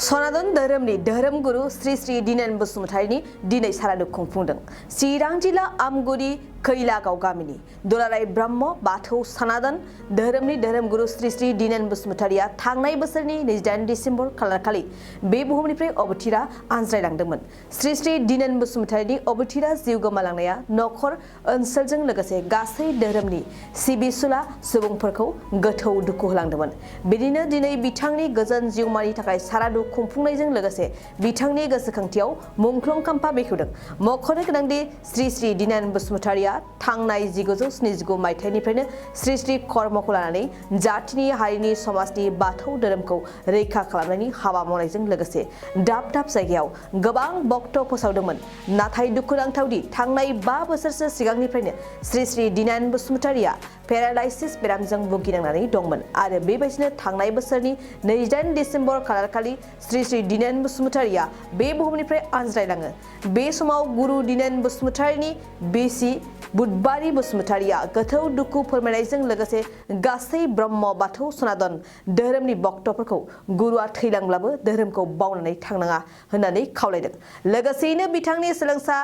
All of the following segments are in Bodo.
सनातन धोरोमनि धोरोम गुरु श्री श्री दिनेन बसुमतारीनि दिनै सारादु खुंफुंदों। चिरां जिल्ला आमगुरि खैलागाव गामिनि दुलाराय ब्रह्म बाथौ सनातन धोरोमनि धोरोम गुरु श्री श्री दिनेन बसुमतारीया थांनाय बोसोरनि 28 डिसेम्बर खालारखालि बे बुहुमनिफ्राय अबथिरा आनज्रायलांदोंमोन। श्री श्री दिनेन बसुमतारीनि अबथिरा जिउ गोमालांनाया नखर ओनसोलजों लोगोसे गासै धोरोमनि सिबिसुला सुबुंफोरखौ गोथौ दुखु होलांदोंमोन। बिदिनो दिनै बिथांनि गोजोन जिउमानि थाखाय सारादु खुंफुंनायजों लोगोसे बिथांनि गोसोखांथियाव मुंख्लं खाम्फा बेखेवदों। मख'नो गोनांदि श्री श्री दिनेन बसुमतारीया थांनाय 1979 मायथाइनिफ्रायनो श्री श्री कर्मखौ लानानै जातिनि हारिनि समाजनि बाथौ धोरोमखौ रैखा खालामनायनि हाबा मावनायजों लोगोसे दाब दाब जायगायाव गोबां भक्त फोसावदोंमोन। नाथाय दुखुनांथावदि थांनाय 5 बोसोरसो सिगांनिफ्रायनो श्री श्री दिनेन बसुमतारीया पेरालाइसिस बेरामजों भुगिनांनानै दंमोन आरो बेबायदिनो थांनाय बोसोरनि 28 डिसेम्बर खालारखालि श्री श्री दिनेन बसुमतारीया बे बुहुमनिफ्राय आनज्रायलाङो। बे समाव गुरु दिनेन बसुमतारीनि बिसि बुधबारी बसुमतारीया गोथौ दुखु फोरमायनायजों लोगोसे गासै ब्रह्म बाथौ सनातन धोरोमनि भक्तफोरखौ गुरुआ थैलांब्लाबो धोरोमखौ बावनानै थांनाङा होननानै खावलायदों। लोगोसेयैनो बिथांनि सोलोंसा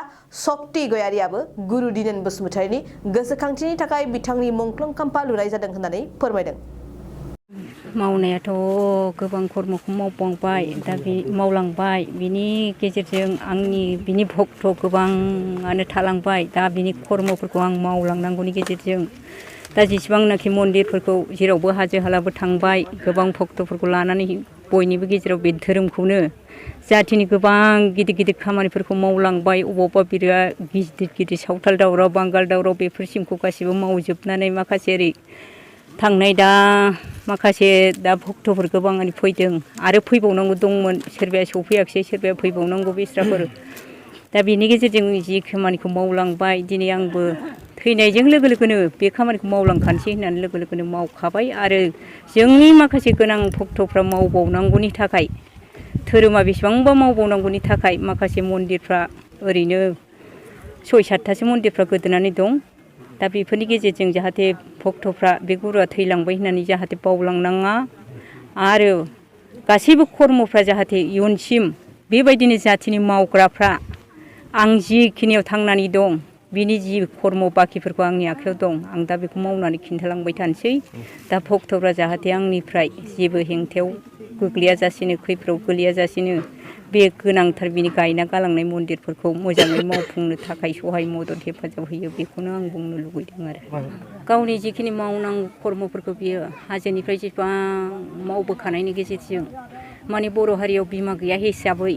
शक्ति गयारियाबो गुरु दिनेन बसुमतारीनि गोसोखांथिनि थाखाय बिथांनि मुंख्लं खाम्फा लुनाय जादों होननानै फोरमायदों। मावनायाथ' गोबां कर्मखौ मावलांबाय बिनि गेजेरजों बिनि भक्त गोबाङानो थालांबाय। दा बिनि कर्मफोरखौ आं मावलांनांगौनि गेजेरजों दा जेसेबांनाखि मन्दिरफोरखौ जेरावबो हाजो हालाबो थांबाय, गोबां भक्तफोरखौ लानानै बयनिबो गेजेराव बे धोरोमखौनो जाथिनि गोबां गिदिर गिदिर खामानिफोरखौ मावलांबाय। अबावबा बिराद गिदिर सावथाल दावराव बांगाल दावराव बेफोरसिमखौ गासिबो मावजोबनानै माखासे ओरै थांनाय दा माखासे दा भक्तफोर गोबाङानो फैदों आरो फैबावनांगौ दंमोन। सोरबाया सफैयाखिसै, सोरबाया फैबावनांगौ बेस्राफोर। दा बेनि गेजेरजों जि खामानिखौ मावलांबाय, दिनै आंबो थैनायजों लोगो लोगोनो बे खामानिखौ मावलांखानोसै होननानै लोगो लोगोनो मावखाबाय। आरो जोंनि माखासे गोनां भक्तफ्रा मावबावनांगौनि थाखाय, धोरोमा बेसेबांबा मावबावनांगौनि थाखाय माखासे मन्दिरफ्रा ओरैनो 6-7थासो मन्दिरफ्रा गोदोनानै दं। दा बेफोरनि गेजेरजों जाहाथे भक्तफ्रा बे गुरुआ थैलांबाय होननानै जाहाथे बावलांनाङा आरो गासैबो कर्मफ्रा जाहाथे इयुनसिम बेबायदिनो जाथिनि मावग्राफ्रा आं जिखिनियाव थांनानै दं बिनि जि कर्म बाखिफोरखौ आंनि आखायाव दं, आं दा बेखौ मावनानै खिन्थालांबाय थानोसै। दा भक्तफ्रा जाहाथे आंनिफ्राय जेबो हेंथायाव गोग्लैयाजासेनो, खैफोदाव गोग्लैयाजासेनो बे गोनांथार बिनि गायना गालांनाय मन्दिरफोरखौ मोजाङै मावफुंनो थाखाय सहाय मदद हेफाजाब होयो, बेखौनो आं बुंनो लुबैदों आरो। गावनि जिखिनि मावनांगौ कर्मफोरखौ बियो हाजोनिफ्राय जेसेबां मावबोखानायनि गेजेरजों माने बर' हारियाव बिमा गैया हिसाबै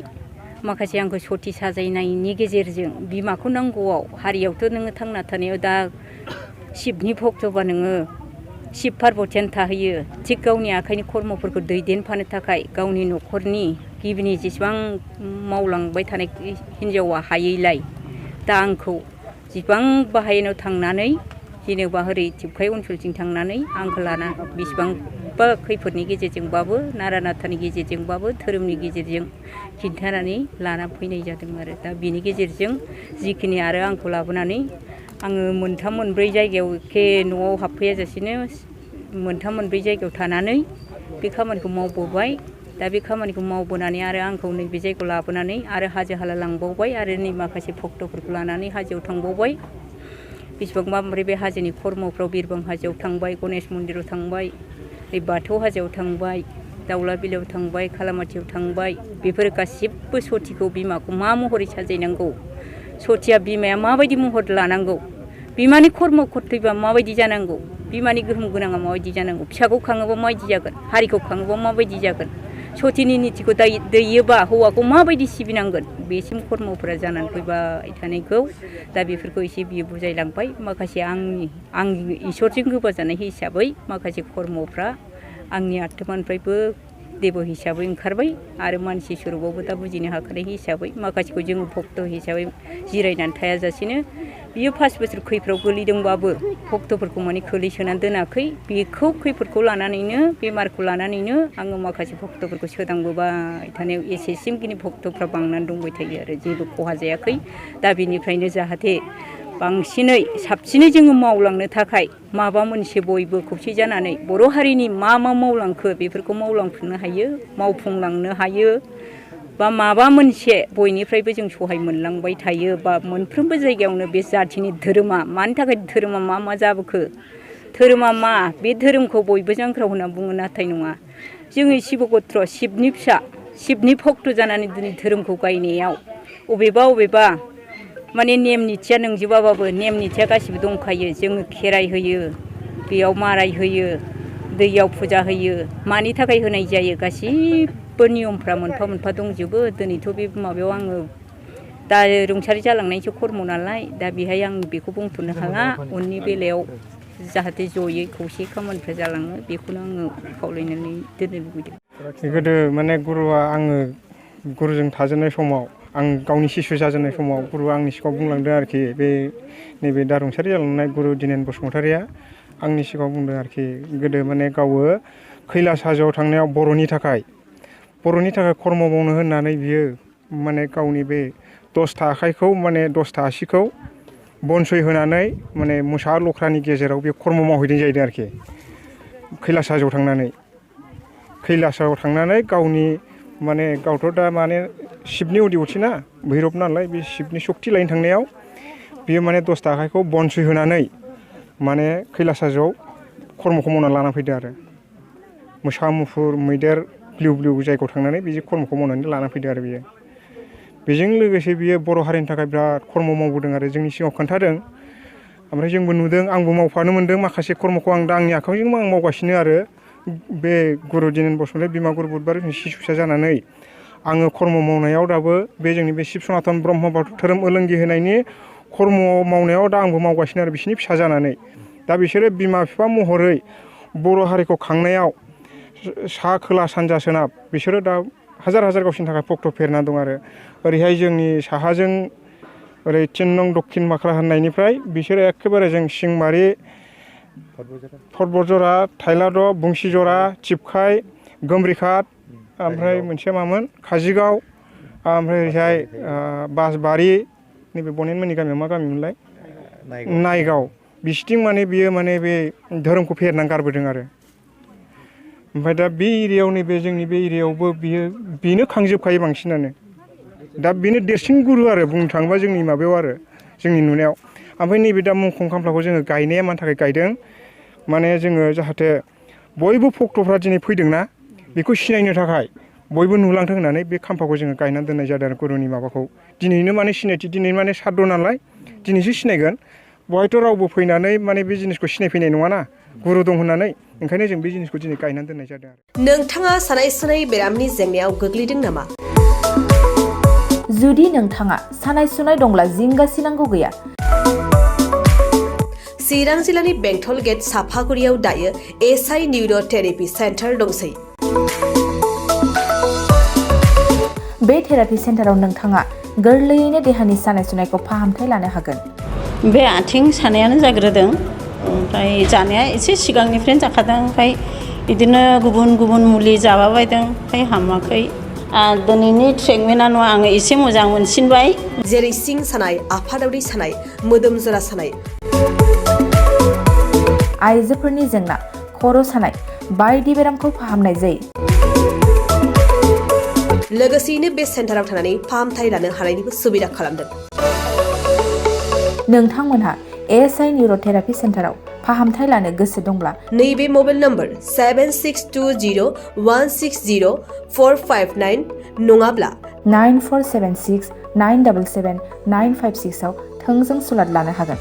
माखासे आंखौ सति साजायनायनि गेजेरजों बिमाखौ नांगौआव हारियावथ' नोङो थांना थानायाव दा शिबनि भक्तबा नोङो शिब पार्बतियानो थाहैयो। थिग गावनि आखाइनि कर्मफोरखौ दैदेनफानो थाखाय गावनि न'खरनि गिबिनि जेसेबां मावलांबाय थानाय हिन्जावा हायैलाय दा आंखौ जेसेबां बाहायनायाव थांनानै जेनेबा ओरै थिबखाय ओनसोलथिं थांनानै आंखौ लाना बेसेबांबा खैफोदनि गेजेरजोंबाबो नारा नाथानि गेजेरजोंबाबो धोरोमनि गेजेरजों खिन्थानानै लाना फैनाय जादों आरो। दा बिनि गेजेरजों जिखिनि आरो आंखौ लाबोनानै आङो 3-4 जायगायाव एखे न'आव हाबफैयाजासेनो 3-4 जायगायाव थानानै बे खामानिखौ मावबोबाय। दा बे खामानिखौ मावबोनानै आरो आंखौ नैबे जायगायाव लाबोनानै आरो हाजो हाला लांबावबाय आरो नै माखासे भक्तफोरखौ लानानै हाजोआव थांबावबाय। बेसेबांबा ओमफ्राय बे हाजोनि कर्मफ्राव बिरबां हाजोआव थांबाय, गनेश मन्दिराव थांबाय, बाथौ हाजोआव थांबाय, दाउला बिलोआव थांबाय, खालामाथियाव थांबाय। बेफोर गासिबो सतिखौ बिमाखौ मा महरै साजायनांगौ, सतिया बिमाया माबायदि महर लानांगौ, बिमानि कर्म कर्तब्यआ माबायदि जानांगौ, बिमानि गोहोम गोनाङा माबायदि जानांगौ, फिसाखौ खाङोबा माबायदि जागोन, हारिखौ खाङोबा माबायदि जागोन, सतिनि नितिखौ दैयोबा हौवाखौ माबायदि सिबिनांगोन, बेसिम कर्मफोरा जानानै फैबाय थानायखौ दा बेफोरखौ एसे बियो बुजायलांबाय। माखासे आं इसोरजों गोबाजानाय हिसाबै माखासे कर्मफ्रा आंनि आत्मानिफ्रायबो देब हिसाबै ओंखारबाय आरो मानसि स्वरूपावबो दा बुजिनो हाखानाय हिसाबै माखासेखौ जोङो भक्त हिसाबै जिरायनानै थायाजासेनो बियो 5 बोसोर खैफोदाव गोलैदोंबाबो भक्तफोरखौ माने खोलैसोनानै दोनाखै। बेखौ खैफोदखौ लानानैनो, बेमारखौ लानानैनो आङो माखासे भक्तफोरखौ सोदांबोबाय थानायाव एसेसिमखिनि भक्तफ्रा बांनानै दंबाय थायो आरो जेबो खहा जायाखै। दा बेनिफ्रायनो जाहाथे बांसिनै साबसिनै जोङो मावलांनो थाखाय माबा मोनसे बयबो खौसे जानानै बर' हारिनि मा मावलांखो बेफोरखौ मावलांफिननो हायो मावफुंलांनो हायो बा माबा मोनसे बयनिफ्रायबो जों सहाय मोनलांबाय थायो बा मोनफ्रोमबो जायगायावनो बे जाथिनि धोरोमा मानि थाखाय धोरोमा मा जाबोखो धोरोमा मा बे धोरोमखौ बयबो जांख्राव होनना बुङो नाथाय नङा जोङो शिब गत्र शिबनि फिसा शिबनि भक्त जानानै दिनै धोरोमखौ गायनायाव अबेबा माने नेम निथिया नंजोबाबाबो नेम निथिया गासिबो दंखायो जोङो खेराइ होयो बेयाव माराय होयो दैयाव फुजा होयो मानि थाखाय होनाय जायो गासिबो नियमफ्रा मोनफा दंजोबो दिनैथ' बे माबायाव आङो दा रुंसारि जालांनायसो खर्म नालाय दा बेहाय आं बेखौ बुंथ'नो हाला उननि बेलायाव जाहाथे जयै खौसे खामानिफ्रा जालाङो बेखौनो आङो खावलायनानै दोननो लुबैदों। गोदो माने गुरुआ आङो गुरुजों थाजेननाय समाव आं गावनि शिशु जाजेननाय समाव गुरुआ आंनि सिगाङाव बुंलांदों आरोखि बे नैबे दा रुंसारि जालांनाय गुरु दिनेन बसुमतारिया आंनि सिगाङाव बुंदों आरोखि गोदो माने गावो कैलास हाजोआव थांनायाव बर'नि थाखाय खर्म मावनो होननानै बियो माने गावनि बे 10था आखाइखौ माने 10था आसिखौ बनसय होनानै माने मोसा लख्रानि गेजेराव बे खर्म मावहैदों जाहैदों आरोखि कैलास हाजोआव थांनानै गावनि माने गावथ' दा माने शिबनि उदिवथि ना भैरब नालाय बे शिबनि सक्ति लायनो थांनायाव बियो माने 10था आखाइखौ बनसय होनानै माने कैलास हाजोआव खर्मखौ मावनानै लाना फैदों आरो मोसा मुफुर मैदेर ब्लिउ जायगायाव थांनानै बिदि खर्मखौ मावनानै लाना फैदों आरो बियो बेजों लोगोसे बियो बर' हारिनि थाखाय बिराद खर्म मावबोदों आरो जोंनि सिगाङाव खोन्थादों ओमफ्राय जोंबो नुदों आंबो मावफानो मोन्दों माखासे खर्मखौ आं दा आंनि आखाइजोंबो आं मावगासिनो आरो बे गुरु दिनेन बसुमतारी बिमा गुरु बुधबारनि शिशु फिसा जानानै आङो खर्म मावनायाव दाबो बे जोंनि बे शिब सनातन ब्रह्म बाथौ धोरोम ओलोंगि होनायनि खर्म मावनायाव दा आंबो मावगासिनो आरो बिसोरनि फिसा जानानै दा बिसोरो बिमा बिफा महरै बर' हारिखौ खांनायाव सा खोला सानजा सोनाब बिसोरो दा हाजार गावसिनि थाखाय भक्त फेरना दं आरो ओरैहाय जोंनि साहाजों ओरै 3 नं दक्षिण माख्रा होननायनिफ्राय बिसोरो एखेबारे जों सिंमारि फटबरजरा थाइलाद' बुंसिजरा चिपखाय गोमरिखात ओमफ्राय मोनसे मामोन काजिगाव ओमफ्राय ओरैहाय बासबारि नैबे बनेनमोननि गामियाव मा गामिमोनलाय नायगाव बिसिथिं माने बियो माने बे धोरोमखौ फेरनानै गारबोदों आरो ओमफ्राय दा बे एरियायाव नैबे जोंनि बे एरियायावबो बेनो खांजोबखायो बांसिनानो दा बेनो देरसिन गुरु आरो बुंनो थाङोबा जोंनि माबायाव आरो जोंनि नुनायाव ओमफ्राय नैबे दा मुंख्लं खामफ्लाखौ जोङो गायनाया मानि थाखाय गायदों माने जोङो जाहाथे बयबो भक्तफ्रा दिनै फैदोंना बेखौ सिनायनो थाखाय बयबो नुलांथों होननानै बे खाम्फाखौ जोङो गायनानै दोननाय जादों आरो गुरुनि माबाखौ दिनैनो माने सिनायथि दिनै माने साद्द' नालाय दिनैसो सिनायगोन बहायथ' रावबो फैनानै माने बे जिनिसखौ सिनायफैनाय नङाना गुरु दं होननानै ओंखायनो जों बे जिनिसखौ दिनै गायनानै दोननाय जादों आरो नोंथाङा सानाय सुनाय बेरामनि जेंनायाव गोग्लैदों नामा? जुदि नोंथाङा सानाय सुनाय दंब्ला जिंगासिनांगौ गैया चिरां जिल्लानि बेंटल गेट साफागुरियाव दायो एसआइ निउर' थेरापि सेन्टार दंसै बे थेरापि सेन्टाराव नोंथाङा गोरलैयैनो देहानि सानाय सुनायखौ फाहामथाय लानो हागोन बे आथिं सानायानो जाग्रोदों ओमफ्राय जानाया एसे सिगांनिफ्रायनो जाखादों ओमफ्राय बिदिनो गुबुन मुलि जाबाबायदों ओमफ्राय हामाखै दिनैनि ट्रिटमेन्टआ आङो एसे मोजां मोनसिनबाय जेरै सिं सानाय आफादावरि सानाय मोदोम जरा सानाय आइजोफोरनि जेंना खर' सानाय बायदि बेरामखौ फाहामनाय जायो लोगोसेयैनो बे सेन्टाराव थानानै फाहामथाय लानो हानायनिबो सुबिदा खालामदों नोंथांमोनहा एएसआइ निउर' थेरापि सेन्टाराव फाहामथाय लानो गोसो दंब्ला नैबे मबाइल नम्बर 7620160459 नङाब्ला 9476977956 आव थोंजों सुलाद लानो हागोन